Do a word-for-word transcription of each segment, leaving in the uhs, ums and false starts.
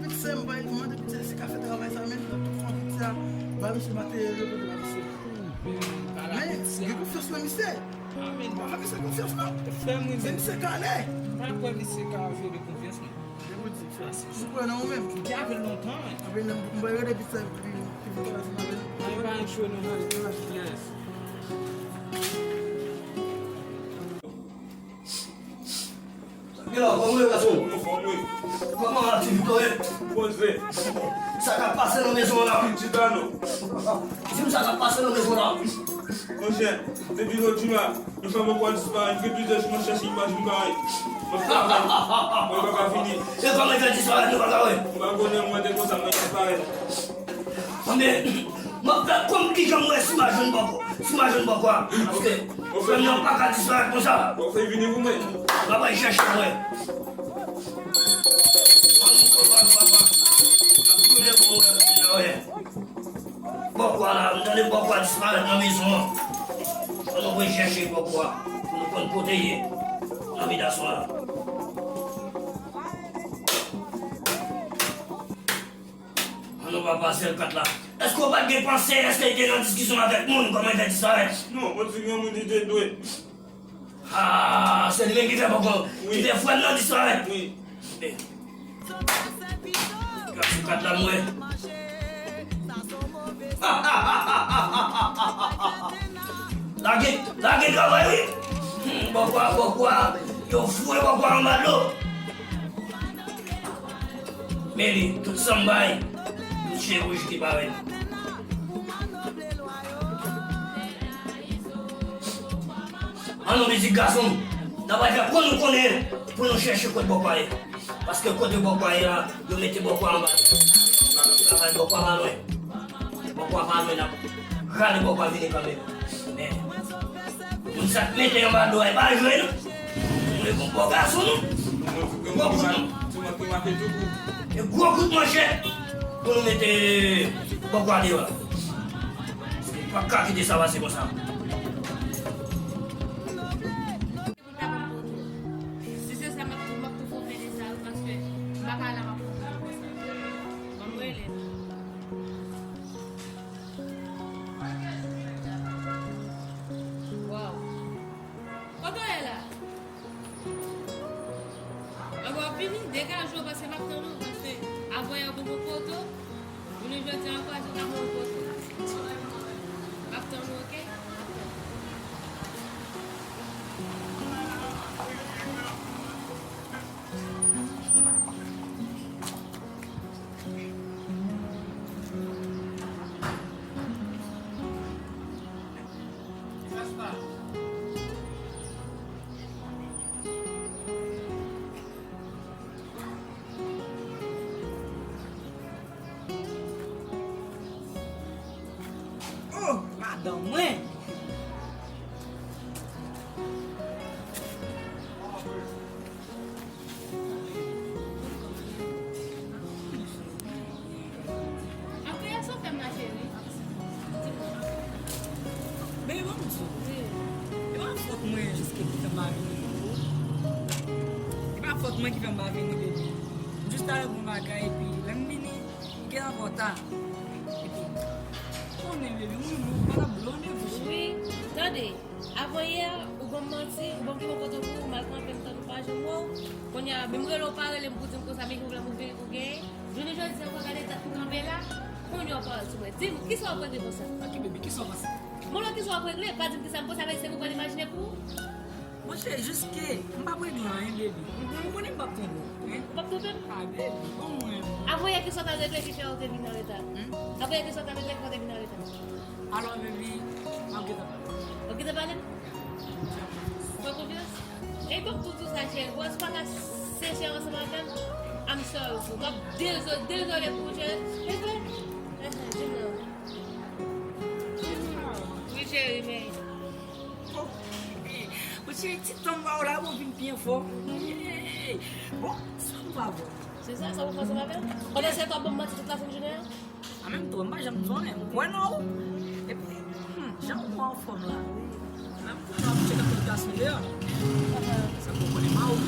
pitit sè m, bay mande pitit sè si ka fè travay sa, men tout pran pitit sa, ba misye materyèl yo, pote ba misye. Men, gen konfyans nan misye. Amen. Pa fè misye konfyans non. Fè m ri. Se misye kale. M pa kwè misye ka vyole konfyans mwen. Depi w di, frè. Ou kwè nan ou menm? M te avè l lontan, men. Apre, m, m bay rele pitit sa ki, ki vin travay ansanm avè nou. Mwen pa enchwe nou. Yes. Gen la, kòman w ye, gason? Anfòm wi. Kòman aktivite w ye? Poze. Sa k ap pase nan mezon an la? Chita non. Di m sa k ap pase nan mezon an la. Monchè, depi lòt jou la, nou fè bòkò a disparèt, gen plizyè jou mwen chèche imaj nou pa wè. Mwen pa ka, mwen pa ka vini. E kòman l fè disparèt, nou pa ka wè? Mwen pa konnen, mwen te konsa, mwen disparèt. Anben, m ap fè kòm kijan m wè si m a jwenn bòkò. Si m a jwenn bòkò a. Paske frè m nan pa ka disparèt konsa. Ou fè vini pou mwen. M ap al chèche l wè. Bòkò a la, m tande bòkò a disparèt nan mezon an. Fò nou voye chèche bòkò a pou nou konn kote l ye. Nan bidasyon la. An nou pa pase l kat la. Èske w pa t gen panse? Èske l te nan diskisyon avèk moun? Kòman l fè disparèt? Non, on di gen moun li te dwe. Ah, se li menm ki fè bòkò, ki fè frè m nan disparèt. Wi. Gad sou kat la m wè. Lage, lage travay wi. Hmm, bòkò a, bòkò a, yo foure bòkò a anba dlo. Men li, tout sa m bay, tout chevouj ki parèt. An nou mizik gason, n ap al fè pou nou konnen, pou nou chèche kote bòkò a ye. Paske kote bòkò a ye la, yo mete bòkò a anba. Travay bòkò a pa lwen. Bòkò a pa lwen, n ap rale bòkò a vini kanmenm. Men, moun sa k mete anba dlo a, e pa jwe non. Nou e gon gwo gason nou. Gwo kout nou. E gwo kout manchèt pou nou mete bòkò a deyò la. Paske m p ap ka kite sa pase konsa. Si se sa, m ap tou, m ap tou fè de sa, wi, paske m pa ka la, m ap pran konsa. Ban m rele l. Waw. Kote w ye la? Anben, w ap vini? Degaje w, paske m ap tann ou, paske avanyè w te gon kote w. Jounen jodi a ankò, se pa bon kote. M ap tann ou, oke? M ap tann ou. Oh, madanm mwen! Mwen ki fè m pa vini, baby. M jis t al gon bagay, epi lè m vini, li gentan twò ta. Epi, konnen, baby, m renmen w, m pa t ap blow w non, cheri. Wi, tande, avanyè, ou ban m manti, ou ban m kite yon foto pou ou, m al kanpe, m tande w pa janm wè w. Kounye a, menm rele w pa rele m pou di m konsa, men ki pwoblèm ou gen, ou genyen. Jounen jodi a, ou gade dat m kanpe la, kounye a w parèt sou mwen. Di m, kisa w ap regle konsa? Ok, baby, kisa w panse? Bon, lè kisa w ap regle, pa di m kisa m panse, avè se pou w pral imajine pou ou. Monchè, jiske m p ap regle anyen, baby. Mhm. Ou konnen m p ap twonpe w, hein? Ou p ap twonpe m? Ah, baby, bon mwen. Avanyè, kisa w t al regle ki fè w te vin anreta? Hmm? Avanyè, kisa w t al regle ki fè w te vin anreta? Alò, baby, m ap gentan pale. W ap gentan pale m? Fè konfyans? E bon, pou tout sa, cheri. Bon, si w pa ka seche ansanm avè m, I'm sorry, boo. M ap dezo-, dezole pou ou, cheri. E vre? Ehe, di m non. Wi, cheri, men. Oh, cheri, ti tan m ba w la, bon, vin pi anfòm. Bon, sa m pa bon. Se sa, sa w fè ansanm avè m? Pandan se tan w ap ban m manti tout lasenn jounen an? An menm tan, m pa janm di w anyen, m kwè nan ou. Epi, hmm, jan ou anfòm la. Menm kou m ap tcheke ak lòt gason deyò. Sa pou konnen ma ou.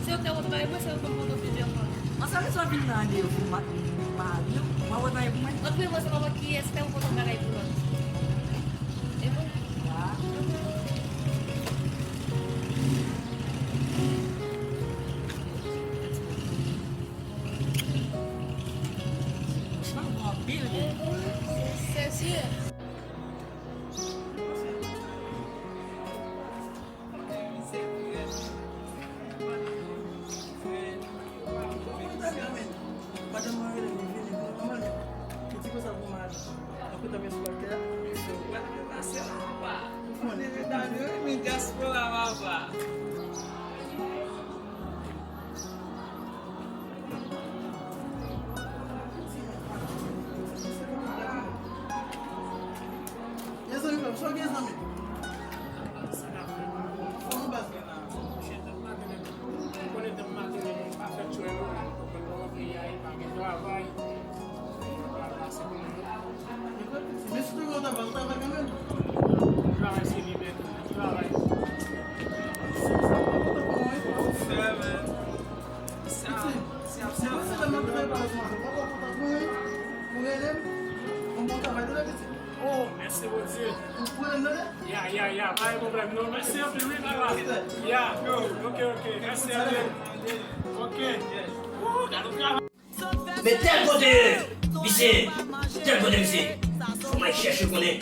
Se ou ki te kontre mwen, se ou ki kontre plizyè fwa. Mwen sa rezon vin nan deyò pou ma-, mari w. Mwen wè bagay pou mwen. Antre mwen se pa mwen kiyès, fè ou kontre bagay pou lòt. E bon? Wa. Franchman, bon anpil. Se si. Madanm mwen rele m, vini, vini, kòman li? Li di konsa pou mari. Mwen kontan byen sou lakay la. Mwen te pase la, papa. Mwen te retane, wi, men dyaspora, papa. Mezanmi, frè m, sa w gen, zanmi? Kòman baz gen la? Mwen konnen depi maten, mwen pa fè tchwè, non. Mwen konprann kòman peyi a ye, pa gen travay. Travay, se pou nou. Men si te gen yon travay, ou travay kanmenm? Travay, se libète, travay. Ou fè, men. Sa, se ap, se ap. Mwen se lè m ap travay pa la sou maten. Papa kontan pou mwen. Ou rele m. Bon, bon travay, tande, pitit. Oh, mèsi, Bondye. Ou rele m, tande? Ya, ya, ya, pa gen pwoblèm, non. Mèsi anpil, wi, papa. Ya, ok, ok, mèsi anpil. Ok. Woo, gade yon travay. Men tèl kote misye, tèl kote misye. Fò m al chèche konnen.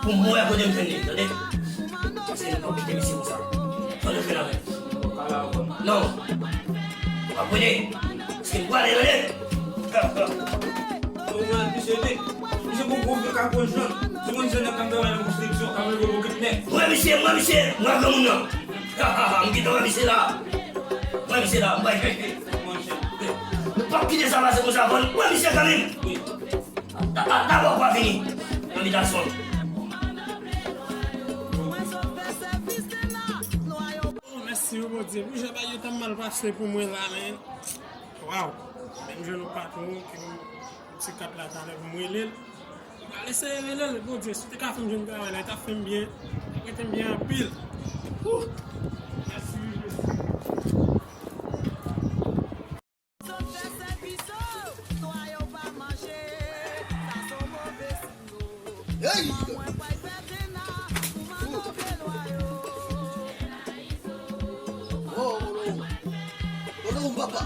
Pou m wè kote m jwenn li, tande. Paske m p ap kite misye konsa. Fò nou jwenn avè l. Non. W ap konnen. Paske m prale, tande. Ou wè misye vin. Misye gon gwo vye kapo jòn. Se konn jòn nan k ap travay nan konstriksyon, k ap leve bokèt nèg. M wè misye, m wè misye, m wè granmoun nan. M gentan wè misye la. M wè misye la, m pral chèche. Nou p ap kite sa pase konsa, fò n pran misye kanmenm. Wi. Da-, da-, dabò w pa vini nan bitasyon. Oh, mèsi, wi, Bondye. Pou jan bagay yo t ap mal pase pou mwen la, men. Waw. Men m jwenn yon patwon ki m ti kat la talè pou m rele l. Mwen eseye rele l, Bondye, si w te ka fè m jwenn travay la, li t ap fè m byen, li t ap rete m byen anpil. Woo! Mèsi, Jezi. Hey! Oh, oh, oh. Kote ou, papa?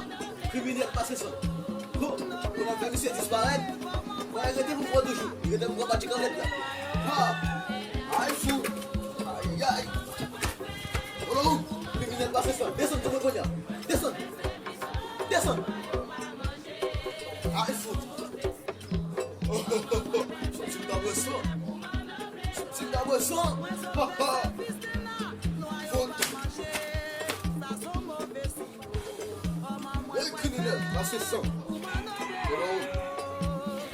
Kriminèl pase san. Ho, kounye a fè misye disparèt. Mwen rete pou mwen toujou. Li rete pou mwen pati kanlèt la. Ha! Ay, fou! Ay, ay, ay! Kote ou? Kriminèl pase san. Desann, kote kounye a? Desann! Desann! Ay, fou! Sòti m ta bwè san. Sòti m ta bwè san. Ha, ha. Fò. Ey, kriminèl, pase san.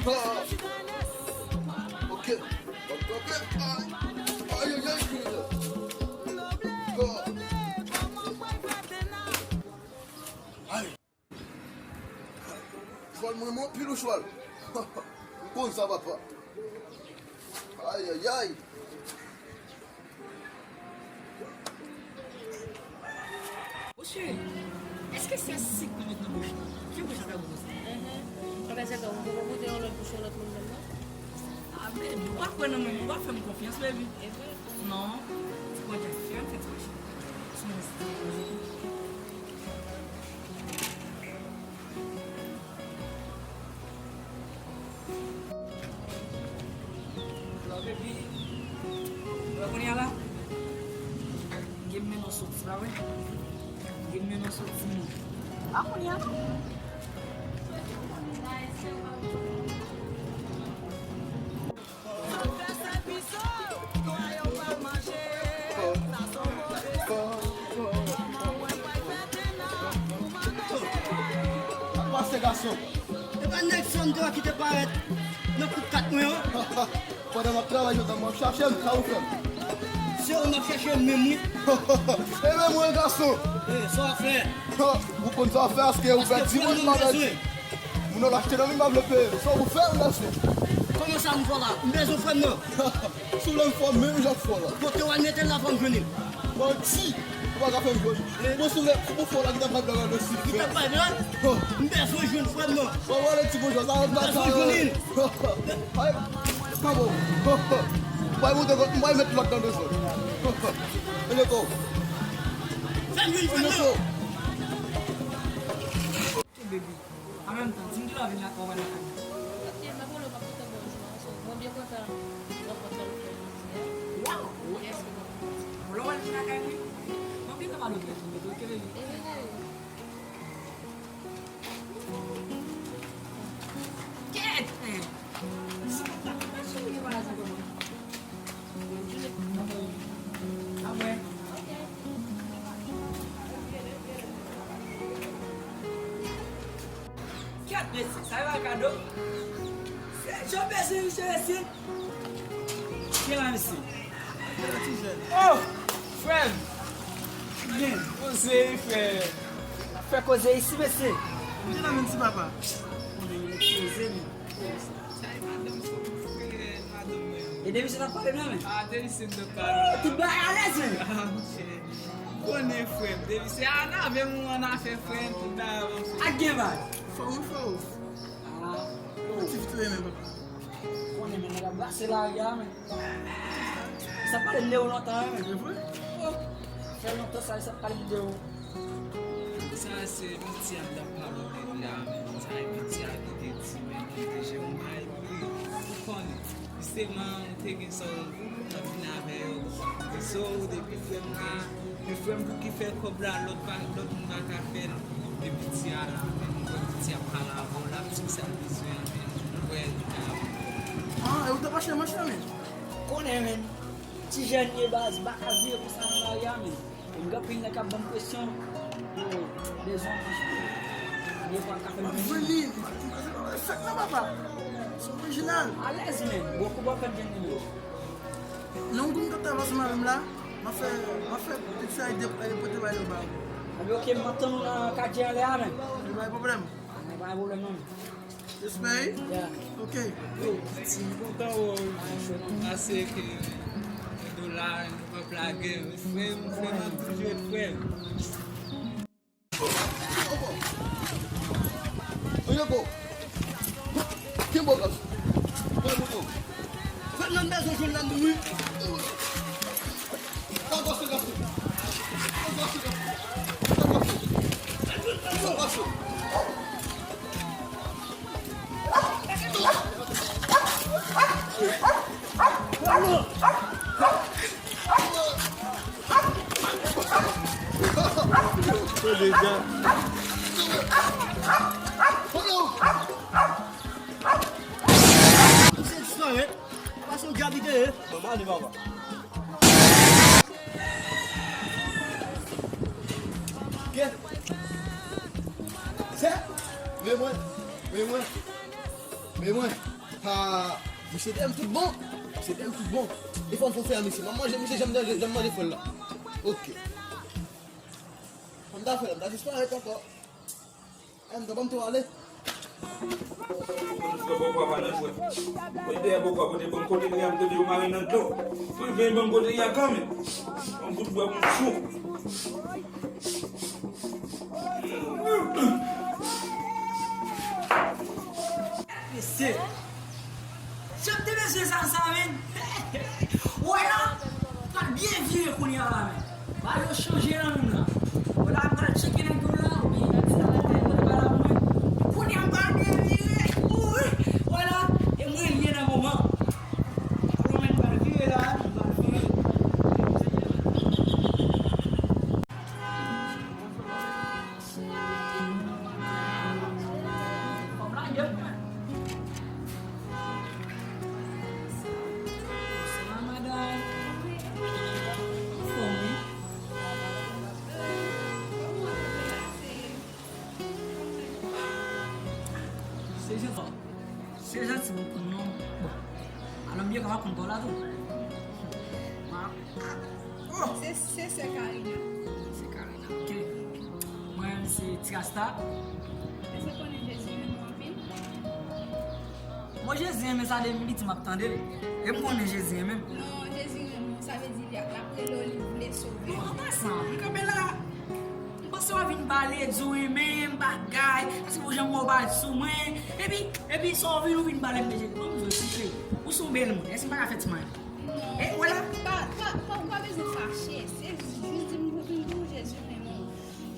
Ha. Ok. Ay, ay, ay, kriminèl. Ha. Ay. Chwal mwen, mwen pil ou chwal. M konn sa, papa. Ay, ay, ay. Cheri, èske se sik mwen met nan bouch la? Ki bouch sa fè gwo konsa? Enhen. Anben, se tou, ou poko goute yon lòt bouch yon lòt moun menm, non? Ah, baby, ou pa kwè nan mwen, ou pa fè m konfyans, baby. E vre? Non. Ti ponyèt, fè m fè ti machin. Sou mwen, sou mwen. Epi, wè kounye a la, gen men nou soti, pa vre? Gen men nou soti, non. Pa kounye a, non. Sa k pase, gason? E pa nèg Sandra ki te parèt nan kout kat mwen an? Pandan m ap travay, jodi a, m ap chache m, sa ou fè m? Se ou m ap chache m menm, wi. E menm mwen, gason. E, sa w ap fè? Ou konn sa w ap fè, aske ou pèdi moun m pa pèdi. Moun nan achte nan li, m pa vle peye. Sa ou fè, m gason? Kòman sa m fò la? M bezwen frè m nan. Si w vle m fò menm jan k fò la. Kote w al mete l la, fò m jwenn li. Manti! Ou pa ka fè m jwenn. Mwen sou lè, sou pou fò la ki t ap bay blag la nan sifè. Ki t ap bay blag? M bezwen jwenn frè m nan. Bon, wale ti boujwa, sa rèd la, sa rèd. Ay, pa bon. M bay monte, m bay met lòt nan dezòd. Eleko. Fè m jwenn frè m nan. Eleko. Baby. An menm tan, di m kilè w ap vin lakay, w ap vin lakay mwen. Ok, m ap rele w, m ap kontan bò jou an, so, mwen byen kontan rankontre w jodi a. Wow! Yes, mwen kontan. Bon, lè w al vin lakay mwen, mwen byen kontan pale w telefòn, ok, baby? E vre, baby. Kèt! Sa, sa, sa, sa, sa, sa, sa, sa, sa, sa, Kèt mesye, sa yo pa kado. Se jan mesye, mesye, mesye. Gen la, mesye. Oh, frè m. Byen. Koze, frè. Fè koze isi, mesye. Mwen te nan menm ti papa. Mwen te koze, men. Sa e madanm, se ou frè madanm mwen. E depi se t ap pale m nan, men. Ah, depi se m t ap pale. Oh, tout bagay alèz, men. Ah, monchè. Ou konnen, frè m, depi se an avè m ou an afè, frè m, tout bagay ap fè. Ak gen bagay. Fò ou, fò ou. Ah. Ou ti vit renmen, papa. Ou konnen, men, nèg ap brase lari a, men. Sa pale de ou lontan, men. E vre? Oh. Fè lontan sa, sa pale de ou. Sa se manti a m t ap pale w de li a, men. Sa e manti a ki te di, men, ki te jere yon bagay pou li. Ou konnen, jisteman, ou te gen sa w t ap vin avè yo. Di so, depi frè m la, men frè m pou ki fè kòb la, lòt pa, lòt moun pa ka fè l. Men piti a la, men, mwen wè piti a pale avè w, l ap di m sa l bezwen an, men, mwen wè li ka. Ah, e ou t ap achte manch la, men? Konnen, men. Ti jèn ye baz, m pa ka vire konsa nan lari a, men. E m gen anpil nèg k ap ban m presyon pou bezwen yon manch pou yo. Gen fwa l ka fè m vini. Vini, fèk nan papa. Se orijinal. Alèz, men. Bon, kou bò fè m jwenn nimewo. Non, kou m t ap travay ansanm avè m la, m ap fè, m ap fè piti sa e pote bay yo ba ou. Anben, ok, m ap tann ou nan katye anlè a, men. Pa gen pwoblèm. Pa gen pwoblèm, non. Respè. Yeah. Ok. Yo, piti, m kontan wè w. Pase ke dola, nou p ap lage. Frè m, frè m ap toujou ret frè m. Oye, bo. Kenbe w, gason. Mwen, mwen, mwen. Frè m nan bezwen jwenn nan nou, wi. Misye disparèt. Pase yon djab li te ye. Bon, m ale, papa. Kè. Sè. Men mwen. Men mwen. Men mwen. Pa. Misye te m tout bon. Misye te m tout bon. E fò m fè fè a misye. M ap manje misye, jan m manje, jan m manje frè l la. Ok. Fò m ta fè l, m ta disparèt ankò. Ann, ban m tou ale. Frè, pokwa pa nan jwèt. Mwen dèyè pokwa, kote ban m kote li a, m tande yo mare nan dlo. Frè, vin ban m kote li a kanmenm. Yon gout bwè pou m fou. Mesye, jan m te bezwen zam sa, menn. Wè la, pral byen vire kounye a la, menn. Bagay yo chanje nan menm la. Wè la, m pral tcheke nèg yo la, oubyen nèg sa la, nèg yo te pale ak mwen. Kounye a, m pral byen vire. Wi, wè la, e mwen l ye nan moman. Alò, menn, m pral vire la, m pral vire. Se jan, se jan ti moun konn non. Bon. Alò, m byen ka konn pa w la tou. Ma- Oh! Se, se sè Karina. Se Karina. Ok. Mwen menm se Ti Rasta. Èske w konnen Jezi renmen w anpil? Bon, Jezi renmen sa depi m piti m ap tande l. E m konnen Jezi renmen m. Non, Jezi renmen w, sa vle di li ap, l ap rele w, li vle sove w. Bon, an pasan, m kanpe la. M panse w ap vin pale, di w renmen m, bagay, paske pou jan m wè w pale sou mwen. Epi, epi sa w vin, ou vin pale m de Jezi. Ban m di w, souple. Ou se yon bèl moun. Èske m pa ka fè ti manyen? Non. E, wè la. Pa, pa, pa, ou pa bezwen fache. Se jis di m pou vin di w Jezi renmen w.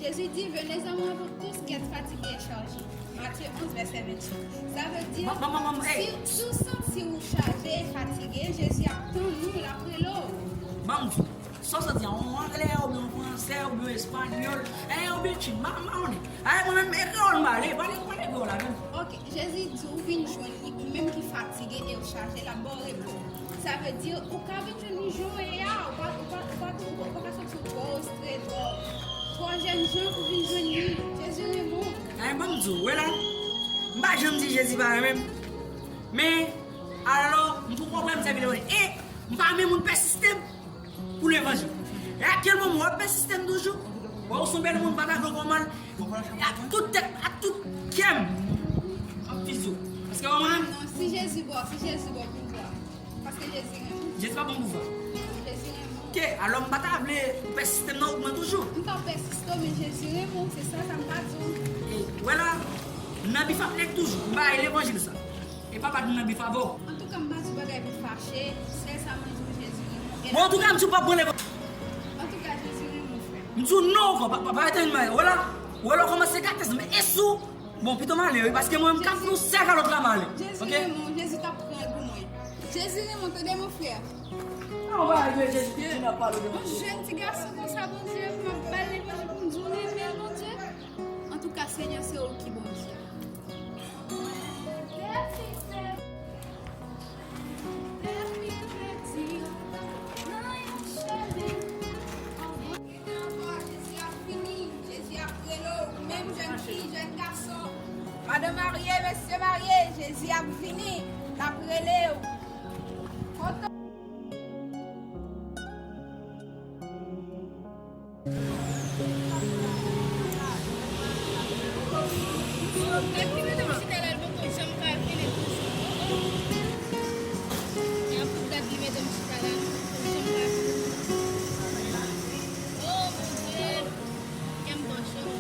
Jezi di, venez à moi, vous tous qui êtes fatigués et chargés. Matthieu onze, verset vingt-huit. Sa vle di, si, si w santi w chaje e fatige, Jezi ap tann ou, l ap rele w. Ban m di w. Sa w santi a, yon anglè, oubyen yon fransè, oubyen yon espanyòl, e, oubyen chin, m pa, m pa konnen. A, mwen menm, e kreyòl m pale, pale, pale kreyòl la menm. Ok, Jezi di w vin jwenn li, ou menm ki fatige e w chaje, l ap ba w repo. Sa vle di, ou ka vin jwenn li jan w ye a, ou pa, ou pa, ou pa, ou pa, ou pa ka soti twò estre, twò, twò jènjan pou vin jwenn li. Jezi renmen w. E, ban m di w, wè la, m pa janm di Jezi pa renmen m. Men, alò, m poko wè m sèvi levanjil. E, m pa renmen moun pèsiste m. Pou levanjil. E a kèl moman w ap pèsiste m toujou? Wè, ou se yon bèl moun, m pa ta vle w fè w mal. E ak tout tèt, ak tout kè m, m ap fizi w. Paske wè mwen menm. Non, si Jezi ba w, si Jezi ba w pouvwa. Paske Jezi renmen w. Jezi pa ban m pouvwa. Non, Jezi renmen w. Ok, alò m pa ta vle ou pèsiste m nan wout mwen toujou. M pa pèsiste w, men Jezi renmen w, se sèl sa m ka di w. E, wè la, m nan bif ak nèg toujou, m pa bay levanjil sa. E papa di m nan bif avè w. Antouka, m pa di w bagay pou fache, sèl sa mwen di w, Jezi renmen w. Bon, antouka, m di w pa pran levanjil. Antouka, Jezi renmen w, frè. M di w non ankò, pa, pa, pa rete anyen. Wè la, wè la, w kòmanse gate sa, men e si w, bon, pito m ale, wi, paske mwen, m ka fè yon sèl kalòt la, m ale. Jezi renmen w, Jezi t ap pran l pou mwen. Jezi renmen w, tande mwen, frè. Yon jèn ti gason konsa, Bondye, m ap ba l levanjil pou m di w renmen l, Bondye. Antouka, Senyè, se ou ki Bondye. Jezi ap vini, Jezi ap rele w, menm jèn fi, jèn gason. Madanm marye, mesye marye, Jezi ap vini, l ap rele w. Kontan. Gad ki mete m chita la, l poko janm ka vini toujou. Gad pou gad li mete m chita la, li poko janm ka vini. Oh, Bondye, kè m pa chanm.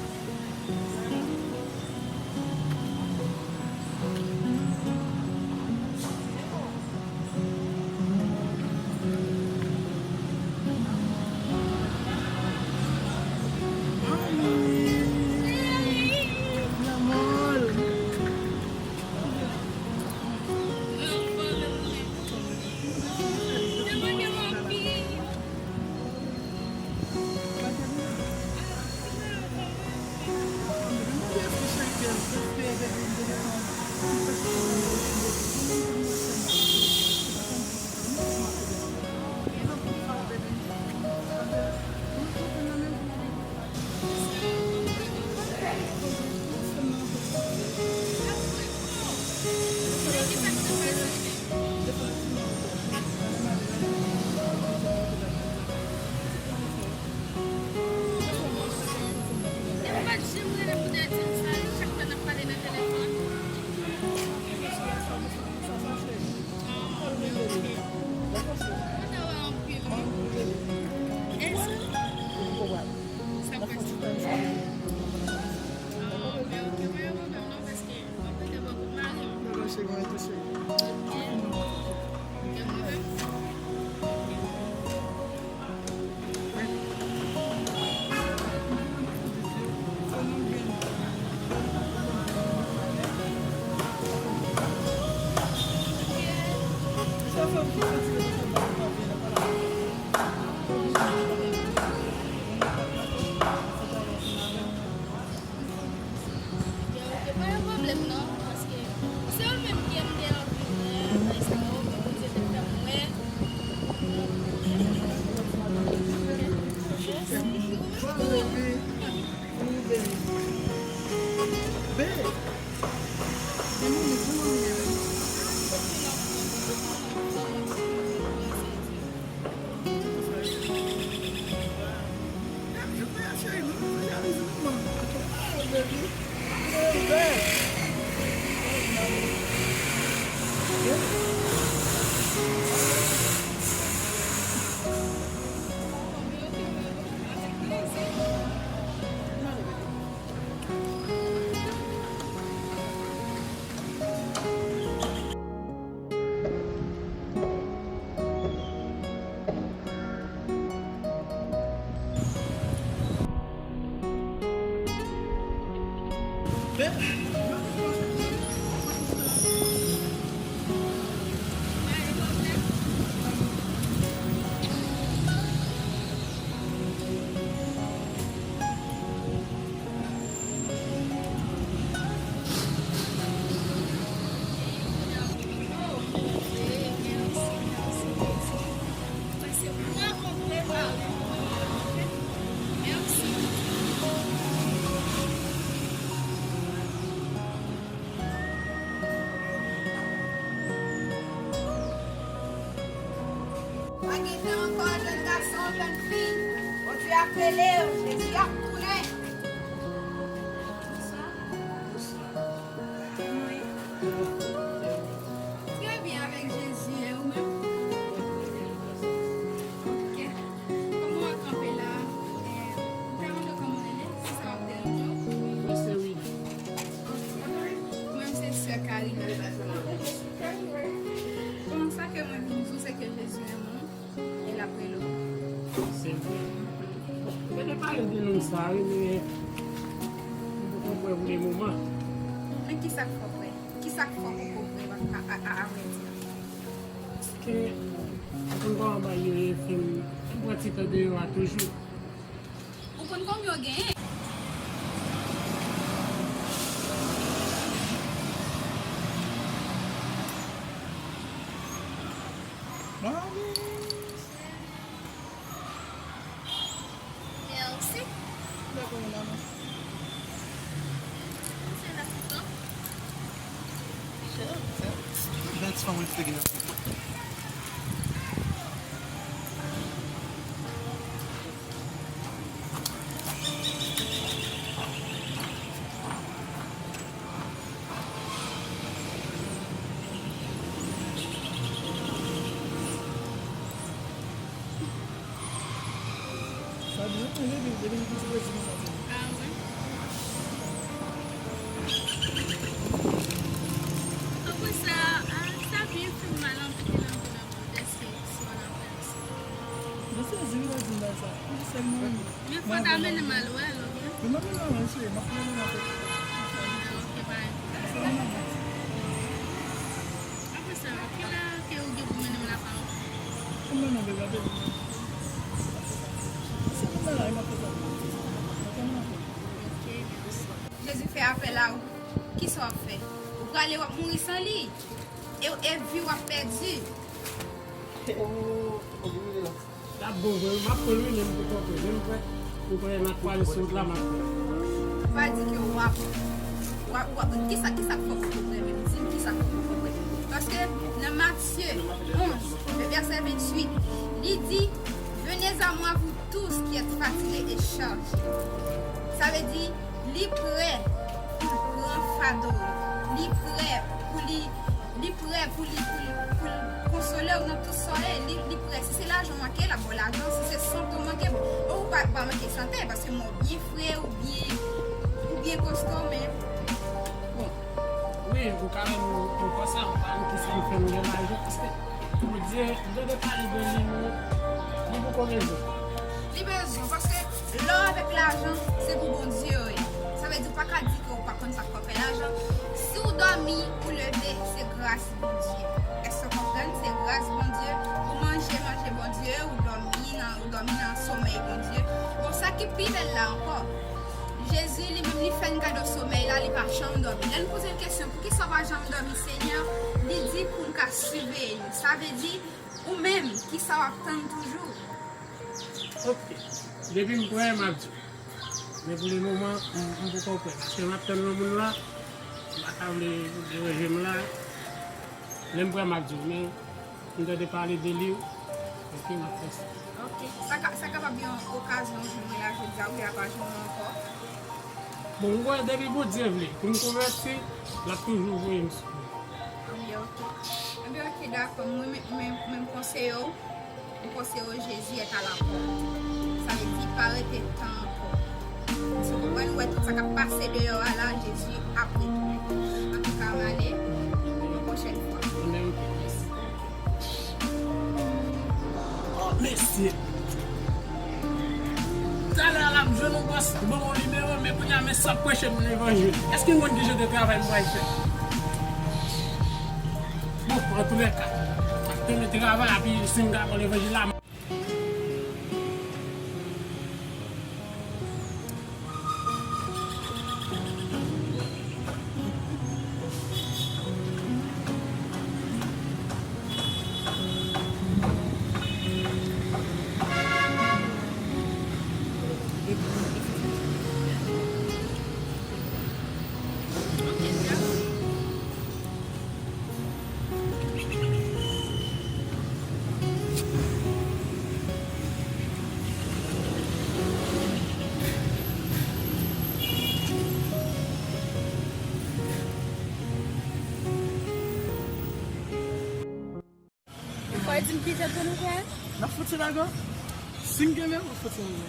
Pa gen tan ankò, jèn gason, jèn fi. Bondye ap rele w, Jezi ap tounen. Bonswa. Bonswa. Kòman w ye? Trè byen avèk Jezi, e ou menm? Ok. Kòman w ap kanpe la? E, m ta mande w kòman w rele, si sa ap deranje w? Mwen se Willy. Mwen, se sè Karina. Bon, sa ke mwen vin di w, se ke Jezi renmen w e l ap rele w. Se vre. Mwen te pale de nonm sa, wi, men m poko kwè pou le moman. Men kisa k fè w kwè? Kisa k fè w poko kwè, a, a, a, a vrè di? Paske m konn kòman bagay yo ye, fè m, m pran ti tan deyò a toujou. Ou konn konbyen w genyen? Mami! Mèsi. Dakò, maman. Sure, sure. That's fine, we figure it out. Sa byen manje, depi, depi li piti, li konsa. Ah, wi. Apre sa, ah, sa byen fè m mal anpil, anpil, anpil, dèske sou la près. Mwen sezi, wi, lè w di m bagay sa. Mwen sèlman. Men fò w ta mennen m al wè l, oubyen? Men mwen mennen w al, cheri, m ap mennen w al. Ah, ok, pa gen pwoblèm. Apre sa, kilè ke ou gen pou mennen m lakay ou? Ou mennen m lakay ou. Se pou mwen la, e m ap fè sa. Ok, mèsi. Jezi fè apèl a ou. Kisa w ap fè? Ou prale, w ap mouri san li. E, e vi w ap pèdi. L ap bon vre wi, m ap pran l wi, men m te kontan. Menm vre, m konnen m ap prale sou wout la, m ap pran l. Pa di ke w ap, w ap, w ap, kisa, kisa k fè w poko prale menm? Di m kisa k fè w poko prale. Paske nan Matye onz, le vèsè venntuit, li di, Venez à moi, vous tous qui êtes fatigués et chargés. Sa vle di, li prè pou l pran fado w. Li prè pou li Li prè pou li, pou li, pou li konsole w nan tout sa w ye. Li, li prè. Si se lajan w manke, l ap ba w lajan. Si se sante w manke, bon, ou pa, pa manke sante, paske mwen w byen fre, ou byen, ou byen kosto, men, bon. Wi, ou ka menm, ou, ou konsa, ou pa menm ki sa m fè m gen lajan, paske, Bondye, m tande pale de li, men, li poko bezwen. Li bezwen, paske lò avèk lajan, se pou Bondye yo ye. Sa vle di, ou pa ka di ke ou pa konn sa k fè w fè lajan. Si w dòmi, ou leve, se gras Bondye. Èske w konprann? Se gras Bondye. Ou manje, manje Bondye. Ou dòmi nan, ou dòmi nan somèy Bondye. Bon, sa ki pi bèl la ankò, Jezi li menm li fè n kado somèy la, li pa janm dòmi. Lè n poze l kesyon, poukisa w pa janm dòmi, Senyè? Li di pou n ka siveye nou. Sa vle di, ou menm, kisa w ap tann toujou? Ok. Depi m prè, m ap di w. Men pou le moman, m, m poko prè. Paske m ap tann yon moun la, m pa ta vle deranje m la. Lè m prè, m ap di w. Men m tande pale de li, epi m ap fè sa. Ok. Sa ka, sa kapab yon okazyon jwenn mwen la jodi a, oubyen l ap pa jwenn mwen ankò? Bon, m kwè depi Bondye vle, pou m konvèti, l ap toujou voye m sou ou. Anben, ok. Anben, ok, dakò. Mwen, mwen, mwen, mwen, m konseye w. M konseye w, Jésus est à la porte. Sa vle di, pa rete tan ankò. Èske w konprann? Ou wè tout sa k ap pase deyò a la, Jezi ap retounen. Antouka, m ale. Yon pwochèn fwa. Mèsi. Oh, mesye. Talè a la, m jwenn yon bòs, ban m yon nimewo, men kounye a, men sa preche m levanjil. Èske m konn ki jan de travay m pral fè? Bon, antoulèka, m ap tann travay, epi si m ka pran levanjil la, Fò di m ki jan pou nou fè? N ap fouti lago. Si m kenbe, m ap fouti lago.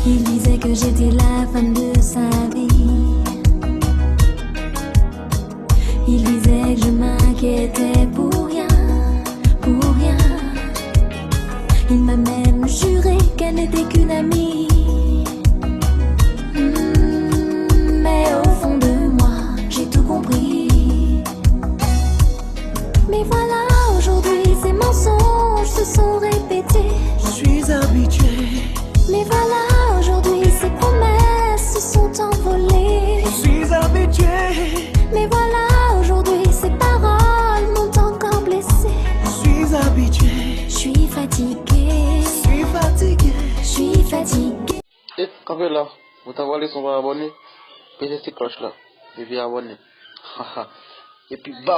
Il disait que j'étais la femme de sa vie. Il disait que je m'inquiétais pour rien, pour rien. Il m'a même juré qu'elle n'était qu'une amie. Hmm, mais au fond de moi, j'ai tout compris. Mais voilà, aujourd'hui, ces mensonges se sont répétés. Je suis habitué. Mais voilà, aujourd'hui, ces promesses se sont envolées. Je suis habitué. Mais voilà, aujourd'hui, ces paroles m'ont encore blessé. Je suis habitué. Je suis fatigué. Je suis fatigué. Je suis fatigué. E, kanpe la. Ou ta vwale son pa abòne, peze ti klòch la. Epi abòne. Epi baw.